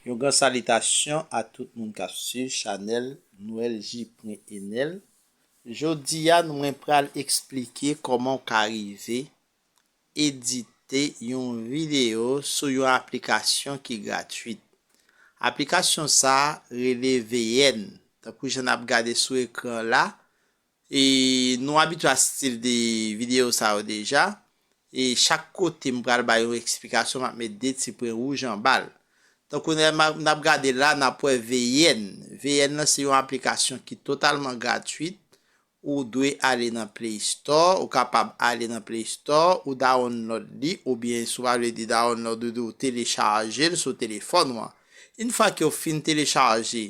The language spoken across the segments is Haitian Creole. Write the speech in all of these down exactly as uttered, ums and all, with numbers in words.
Yon gran salitasyon a tout moun k ap swiv chanèl Noël J Pwen Enèl. Jodi a, nou, mwen pral eksplike kòman w ka rive edite yon videyo sou yon aplikasyon ki gratwit. Aplikasyon sa a rele V N. Tankou jan n ap gade sou ekran la, e nou abitye a stil de videyo sa yo deja. E chak kote m pral bay yon eksplikasyon, m ap met de ti pwen wouj anba l. Tankou n ap gade la, n ap wè V N. V N nan se yon aplikasyon ki totalman gratwit. Ou dwe ale nan Play Store, ou kapab ale nan Play Store, ou download li, oubyen si w pa vle di download, ou, ou telechaje l sou telefòn ou an. Yon fwa ke w fin telechaje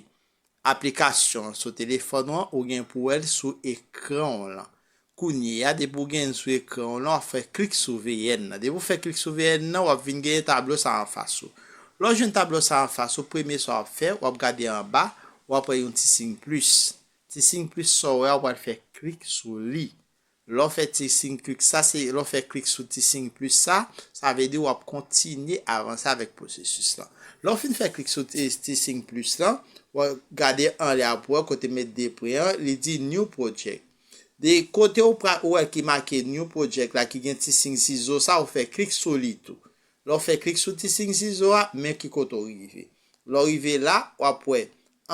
aplikasyon an sou telefòn ou an, ou gen pou wè l sou ekran w lan. Kounye a, depi w gen l sou ekran w lan, w ap fè klik sou V N nan. Depi w fè klik sou V N nan, w ap vin genyen tablo sa anfas ou. Lè w jwenn tablo sa anfas ou, premye sa w ap fè, w ap gade anba, w ap wè yon ti siy plis. Ti siy plis sa w wè a, w pral fè klik sou li. Lè w fè ti siy klik sa, se lè w fè klik sou ti siy plis sa, sa vle di w ap kontinye avanse avèk pwosesis lan. Lè w fin fè klik sou ti, ti siy plis lan, w ap gade anlè a pou wè kote met de pwen an, li di New Project. De kote w pral wè ki make New Project la, ki gen ti siy sizo sa, w fè klik sou li tou. Lè w fè klik sou ti siy sizo a, men ki kote w rive. Lè w rive la, w ap wè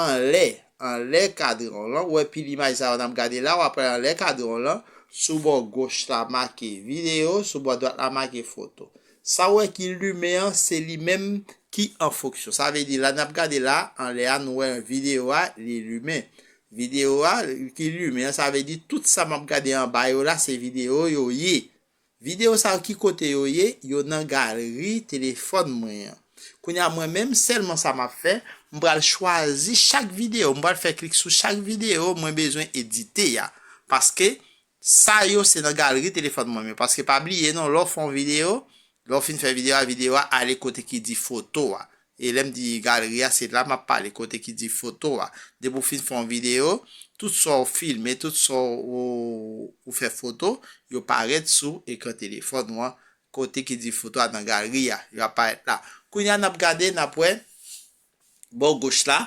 anlè, anlè kadran w lan, w wè pil imaj sa yo n ap gade la, w ap wè anlè kadran w lan, sou bò goch la make videyo, sou bò dwat la make foto. Sa w wè ki limen an, se li menm ki an fonksyon. Sa vle di la, n ap gade la, anlè a, nou wè videyo a, li limen. Videyo a ki limen an, sa vle di tout sa m ap gade anba yo la, se videyo yo ye. Videyo sa yo, ki kote yo ye? Yo nan galri telefòn mwen an. Kounye a, mwen menm, sèlman sa m ap fè, m pral chwazi chak videyo, m pral fè klik sou chak videyo mwen bezwen edite a. Paske sa yo se nan galri telefòn mwen menm. Paske pa bliye non, lè w fè yon videyo, lè w fin fè videyo a, videyo a ale kote ki di foto a. E lè m di galri a, se la m ap pale, kote ki di foto a. Depi w fin fè yon videyo, tout sa w filme, tout sa w, ou fè foto, yo parèt sou ekran telefòn ou an, kote ki di foto a nan galri a, yo ap parèt la. Kounye a, n ap gade, n ap wè, bò goch la,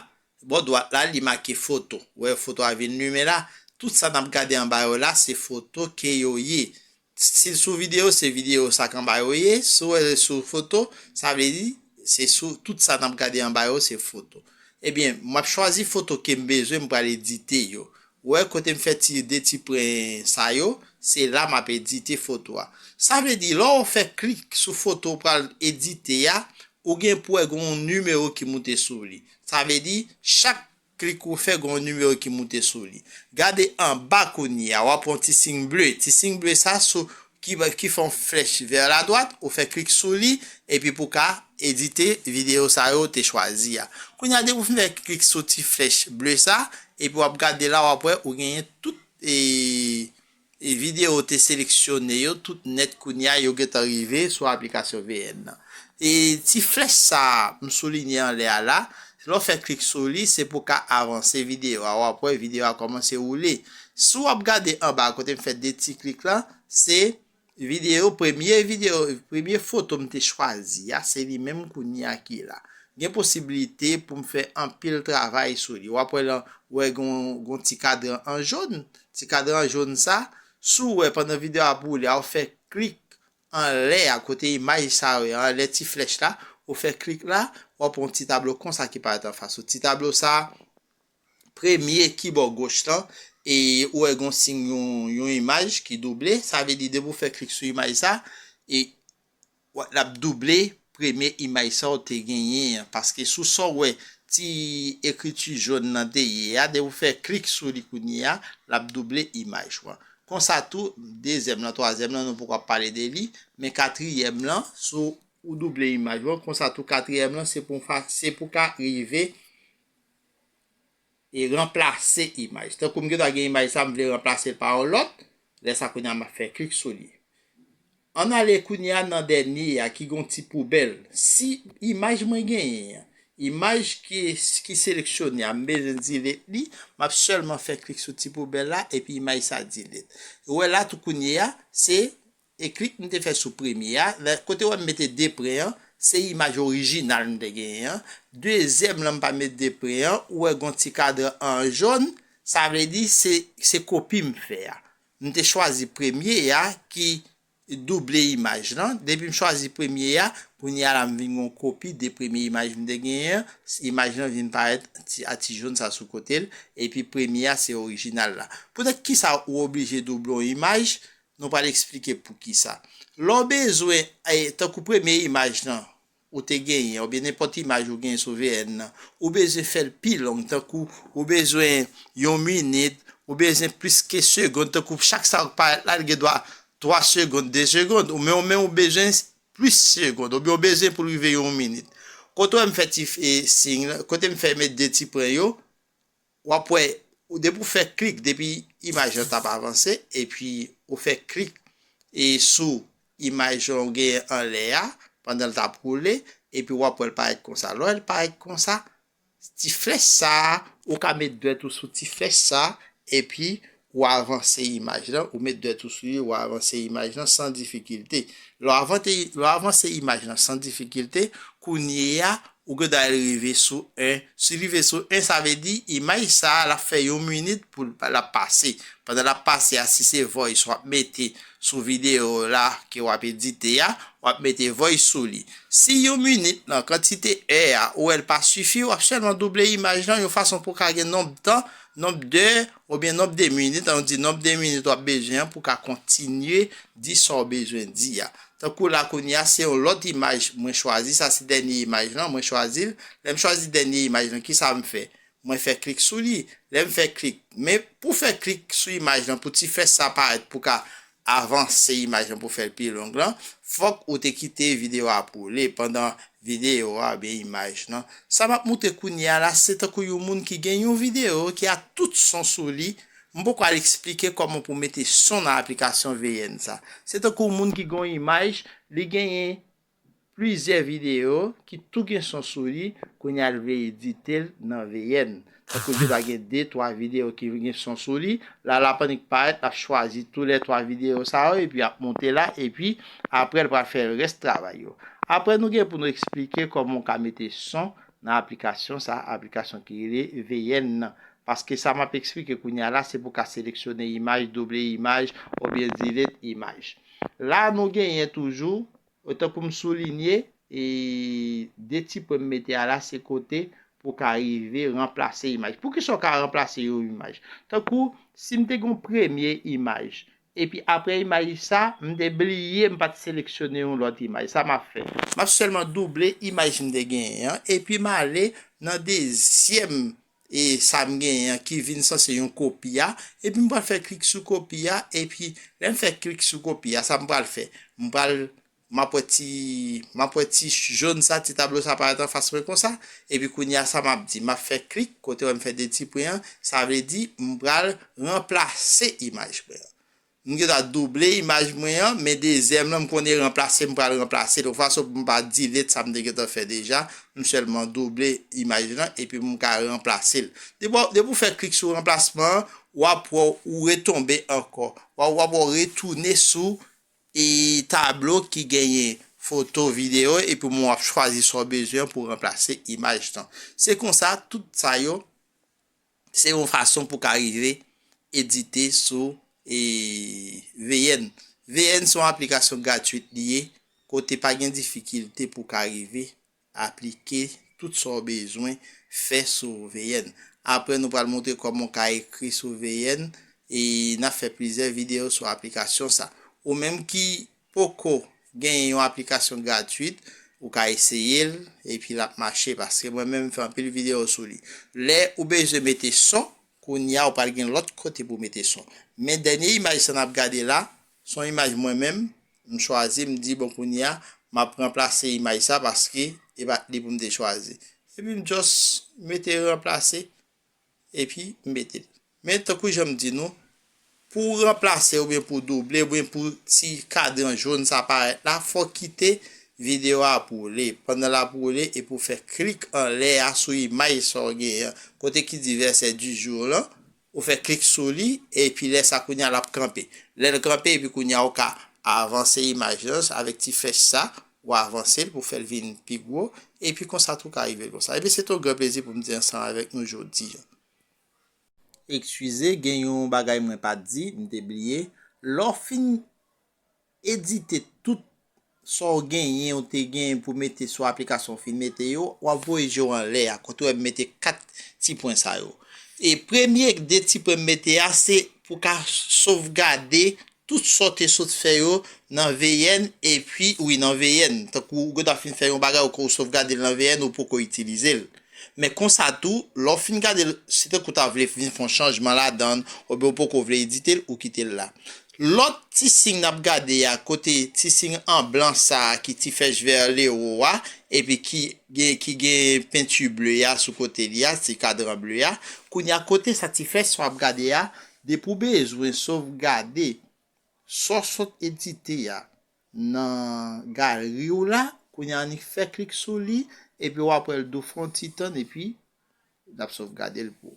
bò dwat la, li make foto. Ou wè foto a vin limen la. Tout sa n ap gade anba yo la, se foto ke yo ye. Si l sou videyo, se videyo sa k anba yo ye. Si w wè l sou foto, sa vle di, se sou, tout sa n ap gade anba yo, se foto. Ebyen, m ap chwazi foto ke m bezwen, m pral edite yo. Ou wè kote m fè ti, de ti pwen sa yo, se la m ap edite foto a. Sa vle di, lè w fè klik sou foto w pral edite a, ou gen pou wè gen yon nimewo ki moute sou li. Sa vle di, chak klik ou fè, gen yon nimewo ki moute sou li. Gade anba kounye a, w ap wè yon ti siy ble. Ti siy ble sa sou, ki, ki fè yon flèch vè la dwat, ou fè klik sou li, epi pou ka edite videyo sa yo ou te chwazi a. Kounye a, depi w fin fè klik sou ti flèch ble sa, epi w ap gade la, w ap wè ou genyen tout, e, e videyo ou te seleksyone yo, tout nèt kounye a, yo gentan rive sou aplikasyon V N nan. E ti flèch sa a, m soulinye anlè a la, lè w fè klik sou li, se pou w ka avanse videyo a. W ap wè videyo a kòmanse woule. Si w ap gade anba kote m fè de ti klik la, se videyo, premye videyo, premye foto m te chwazi a, se li menm kounye a ki la. Gen posiblite pou m fè anpil travay sou li. W ap wè la, w wè gon, gon ti kadran an jòn. Ti kadran jòn sa, si w wè pandan videyo a ap woule a, w fè klik anlè a kote imaj sa yo ye, anlè ti flèch la, ou fè klik la, w ap wè yon ti tablo konsa ki parèt anfas ou. Ti tablo sa, premye ki bò goch lan, e ou wè gon siy yon, yon imaj ki double, sa vle di depi w fè klik sou imaj sa, e w, l ap double premye imaj sa w te genyen an, paske sou sa w wè ti ekriti jòn nan te ye a, depi w fè klik sou li kounye a, l ap double imaj ou an. Konsa tou, dezyèm lan, twazyèm lan, nou poko ap pale de li, men katriyèm lan, sou ou double imaj ou an, konsa tou katriyèm lan, se pou fa-, se pou ka rive e ranplase imaj. Tankou m gen dwa gen imaj sa, m vle ranplase l pa yon lòt, lè sa kounye a m ap fè klik sou li. Ann ale kounye a nan dènye a ki gon ti poubèl. Si imaj mwen genyen an, imaj ki, ki seleksyone a, m bezwen delete li, m ap sèlman fè klik sou ti poubèl la epi imaj sa delete. Ou wè la tou kounye a, se e klik m te fè sou premye a, lè, kote w wè m mete de pwen an, se imaj orijinal m te genyen an. Dezyèm lan m pa met de pre an, ou wè gon ti kadran an jòn, sa vle di se, se kopi m fè a. M te chwazi premye a ki double imaj lan. Depi m chwazi premye a, kounye a la m vin gon kopi de premye imaj m te genyen an. Imaj lan vin parèt ti, a ti jòn sa sou kote l. Epi premye a se orijinal la. Poutèt kisa ou oblije double yon imaj? Nou pral eksplike poukisa. Lè w bezwen, eh, tankou premye imaj lan, ou te genyen, oubyen nenpòt imaj ou genyen sou V N nan, ou bezwen fè l pi long, tankou ou bezwen yon minit, ou bezwen plis ke segond, tankou chak sa k parèt la, l gen dwa twa segond, de segond, ou men, ou men ou bezwen plis segond, oubyen ou bezwen pou l rive yon minit. Kote w wè m fè ti, eh, siy la, kote m fè met de ti pwen yo, w ap wè, ou depi w fè klik, depi imaj lan t ap avanse, epi ou fè klik e sou imaj lan w genyen anlè a, pandan l t ap woule, epi w ap wè l parèt konsa. Lè w wè l parèt konsa, ti flèch sa a, ou ka met dwèt ou sou ti flèch sa a, epi ou avanse imaj lan, ou met dwèt ou sou li, ou avanse imaj lan san difikilte. Lè w avante-, lè w avanse imaj lan san difikilte, kounye a, ou gen dwa rive sou en. Si rive sou en, sa vle di imaj sa a, l ap fè yon minit pou l, l ap pase. Pandan l ap pase a, si se voice w ap mete sou videyo la ke w ap edite a, w ap mete voice sou li. Si yon minit nan kantite è a, ou wè l pa sifi, w ap sèlman double imaj lan yon fason pou w ka gen nonb tan, nonb dè, oubyen nonb de minit, an nou di nonb de minit w ap bezwen an pou w ka kontinye di sa w bezwen di a. Tankou la kounye a, se yon lòt imaj mwen chwazi, sa se dènye imaj lan, mwen chwazi l. Lè m chwazi dènye imaj lan, kisa m fè? Mwen fè klik sou li. Lè m fè klik, men pou fè klik sou imaj lan, pou ti flèch sa parèt, pou ka avanse imaj lan, pou fè l pi long lan, fòk ou te kite videyo a ap woule pandan videyo a oubyen imaj lan. Sa m ap moutre kounye a la, se tankou yon moun ki gen yon videyo ki a tout son sou li. M poko al eksplike kòman pou mete son nan aplikasyon V N sa. Se tankou yon moun ki gen yon imaj, li genyen plizyè videyo ki tou gen son sou li, kounye a l vle edite l nan V N. Tankou gen dwa gen de, twa videyo ki gen son sou li, la l ap annik parèt, l ap chwazi tou lè twa videyo sa yo, epi ap monte la, epi apre l pral fè rès travay yo. Apre nou gen pou nou eksplike kòman w ka mete son nan aplikasyon sa, aplikasyon ki rele V N nan. Paske sa m ap eksplike kounye a la, se pou w ka seleksyone imaj, double imaj, oubyen delete imaj. La nou genyen toujou, tankou m soulinye, e de ti pwen m mete a la, se kote pou w ka rive ranplase imaj. Poukisa w ka ranplase yon imaj? Tankou, si m te gen yon premye imaj, epi apre imaj sa, m te bliye, m pa t seleksyone yon lòt imaj. Sa m ap fè? M ap sèlman double imaj m te genyen an, epi m ale nan dezyèm e sa m genyen an ki vin sanse yon kopi a, epi m pral fè klik sou kopi a, epi lè m fè klik sou kopi a, sa m pral fè? M pral, m ap wè ti, m ap wè ti jòn sa, ti tablo sa parèt anfas mwen konsa, epi kounye a sa m ap di, m ap fè klik, kote wè m fè de ti pwen an, sa vle di m pral ranplase imaj mwen an. M gen dwa double imaj mwen an, men dezyèm lan m konnen ranplase, m pral ranplase l. Yon fason pou m pa delete sa m te gentan fè deja, m sèlman double imaj lan epi m ka ranplase l. Depi w, depi w fè klik sou ranplasman an, w ap wè w retonbe ankò. W ap, w ap wè w retounen sou e tablo ki genyen foto, videyo, epi w ap chwazi sa w bezwen pou ranplase imaj lan. Se konsa, tout sa yo, se yon fason pou ka rive edite sou, e, V N. V N se yon aplikasyon gratwit li ye, kote pa gen difikilte pou ka rive aplike tout sa w bezwen fè sou V N. Apre, nou pral montre kòman w ka ekri sou V N, e n ap fè plizyè videyo sou aplikasyon sa. Ou menm ki poko genyen yon aplikasyon gratwit, ou ka eseye l, epi l ap mache, paske mwen menm m fè anpil videyo sou li. Lè ou bezwen mete son, kounye a ou pral gen lòt kote pou mete son. Men dènye imaj sa n ap gade la, se yon imaj mwen menm, m chwazi, m di, bon, kounye a, m ap ranplase imaj sa paske e pa t li pou m te chwazi. Epi m just mete ranplase, epi m mete l. Men tankou jan m di nou, pou w ranplase oubyen pou w double, oubyen pou ti kadran jòn sa parèt la, fò w kite videyo a ap woule. Pandan l ap woule, epi w fè klik anlè a sou imaj sa w genyen an, kote ki di verset du jour lan, ou fè klik sou li, epi lè sa kounye a l ap kanpe. Lè l kanpe, epi kounye a ou ka avanse imaj lan avèk ti flèch sa, ou avanse l pou fè l vin pi gwo, epi konsa tou ka rive l konsa. Epi se te yon gran plezi pou m di ansanm avèk nou jodi a. Eskize, gen yon bagay mwen pa t di, m te bliye. Lè w fin edite tout sa w genyen, ou te genyen pou mete sou aplikasyon, w fin mete yo, w ap voye je w anlè a, kote w wè m mete kat ti pwen sa yo. E premye de ti pwen m mete a, se pou ka sovgade tout sa w te sot fè yo nan V N, epi, wi, nan V N. Tankou ou gentan fin fè yon bagay, ou, ou sovgade l nan V N, ou poko itilize l. Men konsa tou, lè w fin gade l, se tankou w ta vle vin fè yon chanjman ladan l, oubyen ou poko vle edite l, ou kite l la. Lòt ti siy n ap gade a, kote ti siy an blan sa a ki ti flèch vè le wo a, epi ki gen, ki gen penti ble a sou kote li a, ti kadran ble a. Kounye a, kote sa ti flèch sa w ap gade a, depi w bezwen sovgade sa w sot edite a nan galri w la, kounye a annik fè klik sou li, epi w ap wè l dou fè yon ti tann, epi l ap sovgade l pou